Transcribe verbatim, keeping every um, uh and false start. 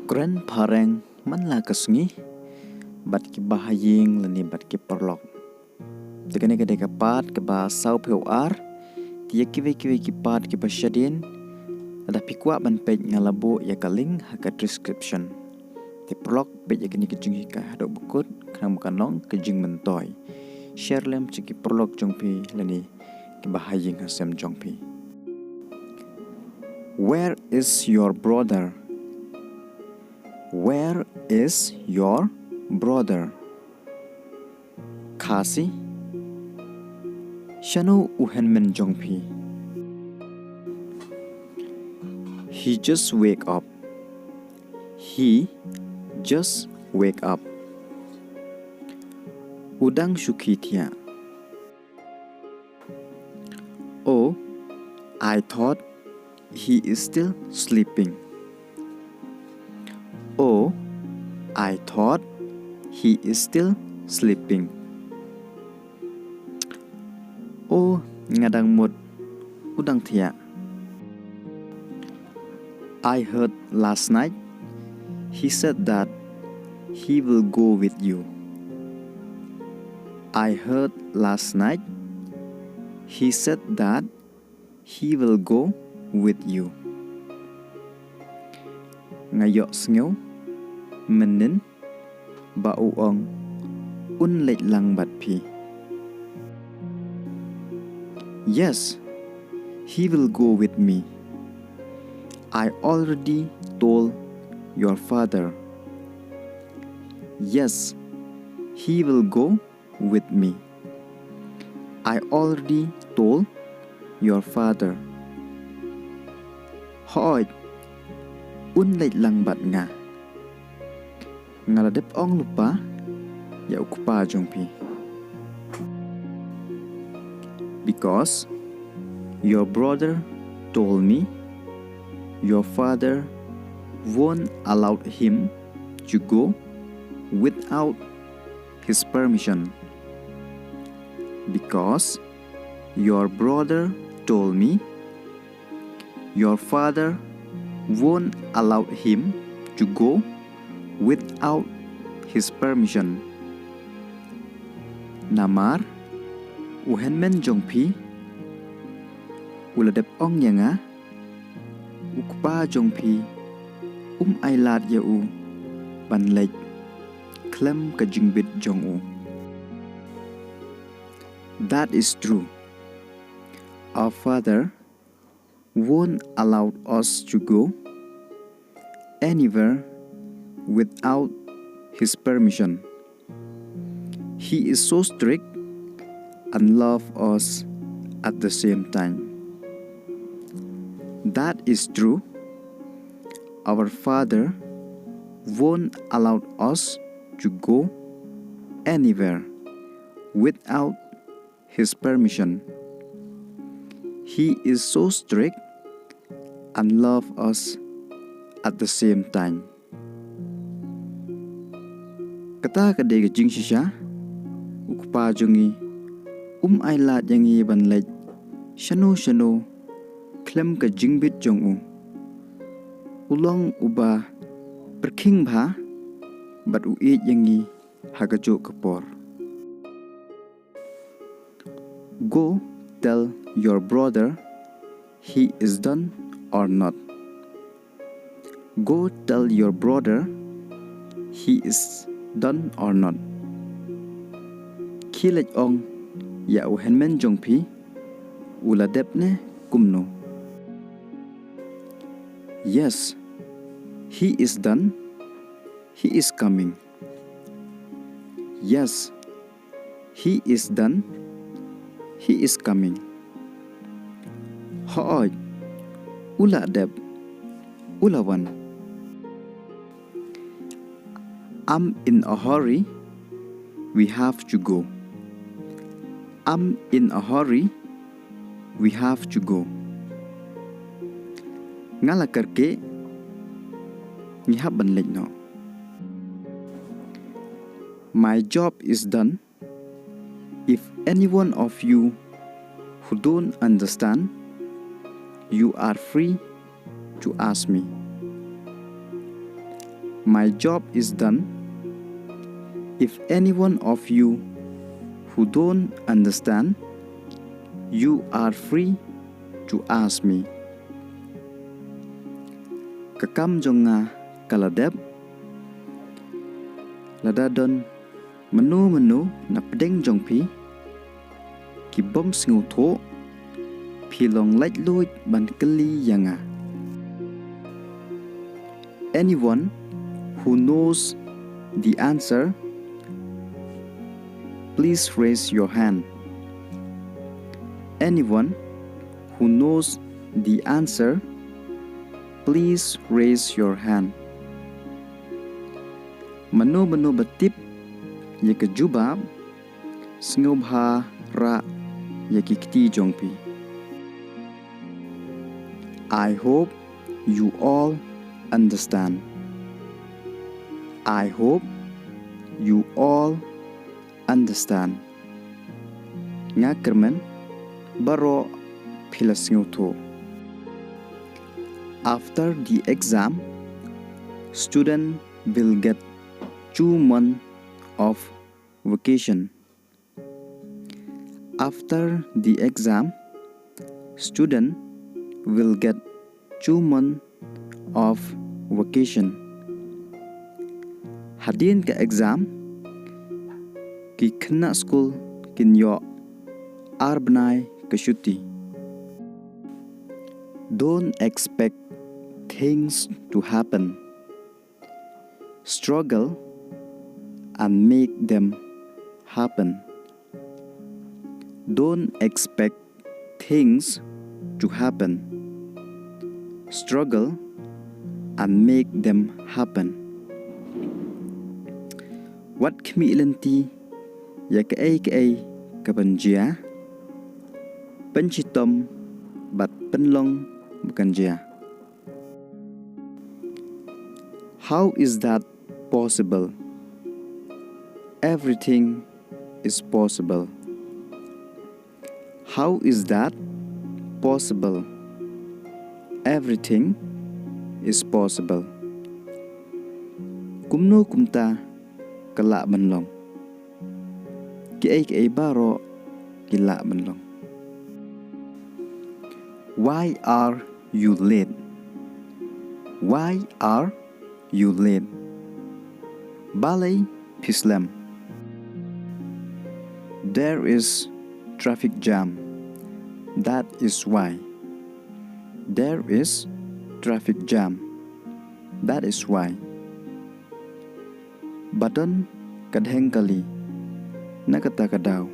Kren phareng man la ka sngi bad ki bahaïing lane bad ki paralok. Te kane ka dei ka part kaba saw phew ar. Te ïa kiwei kiwei ki part kiba shadien, lada phi kwah ban peit nga la buh ïa ka link ha ka description. Te paralok, peit ïa kane ka jinghikai haduh ba kut khnang ba kan long ka jingmyntoi. Share lem sha ki paralok jong phi lane ki bahaïing hasem jong phi. Where is your brother? Where is your brother? Khasi. Shano u hynmen jong phi? He just wake up. He just wake up. U dang shu khie thiah. Oh, I thought he is still sleeping. Oh, I thought he is still sleeping. Oh, nga dang mut u dang thiah. I heard last night he said that he will go with you. I heard last night he said that he will go with you. Nga ïohsngew mynnin ba u ong un leit lang bad phi. Yes, he will go with me. I already told your father. Yes, he will go with me. I already told your father. Hooid, un leit lang bad nga. Nga la dep ong lypa ïa u kpa jong phi. Because your brother told me your father won't allow him to go without his permission. Because your brother told me your father won't allow him to go without his permission. Namar u hynmen jong phi u la dep ong ïa nga, u kpa jong phi um ai lad ïa u ban leit khlem ka jingbit jong u. That is true. Our father won't allow us to go anywhere without his permission. He is so strict and love us at the same time. That is true. Our father won't allow us to go anywhere without his permission. He is so strict and love us at the same time. Kata ka dei ka jingshisha, u kpa jong ngi um ai lad ïa ngi ban leit shano shano khlem ka jingbit jong u. U long uba pyrkhing bha bad u ïeit ïa ngi ha kajuh ka por. Go tell your brother he is done or not. Go tell your brother he is done or not. Khie leit ong ïa u hynmen jong phi u la dep ne kumno. Yes, he is done. He is coming. Yes, he is done. He is coming. Hooid, u la dep, u la wan. I'm in a hurry. We have to go. I'm in a hurry. We have to go. Nga la kyrkieh. Ngi hap ban leit noh. My job is done. If any one of you who don't understand, you are free to ask me. My job is done. If any one of you who don't understand, you are free to ask me. Ka kam jong nga ka la dep. Lada don mano mano na pdeng jong phi ki bym sngewthuh, phi long laitluid ban kylli ïa nga. Anyone who knows the answer, please raise your hand. Anyone who knows the answer, please raise your hand. Mano mano ba tip ïa ka jubab, sngewbha rah ïa ki kti jong phi. I hope you all understand. I hope you all understand. Nga kyrmen baroh phi la sngewthuh. After the exam, student will get two months of vacation. After the exam, student will get two months of vacation. Hadien ka exam, ki khynnah skul kin ïoh ar bnai ka shuti. Don't expect things to happen. Struggle and make them happen. Don't expect things to happen. Struggle and make them happen. Wat khmih lynti ïa kaei kaei ka ban jia, pynshitom bad pynlong ba kan jia. How is that possible? Everything is possible. How is that possible? Everything is possible. Kumno kumta ka lah ban long? Kiei kiei baroh ki lah ban long. Why are you late? Why are you late? Balei phi slem? There is traffic jam. That is why. There is traffic jam. That is why. Ba don ka dheng kali. Na kata ka daw.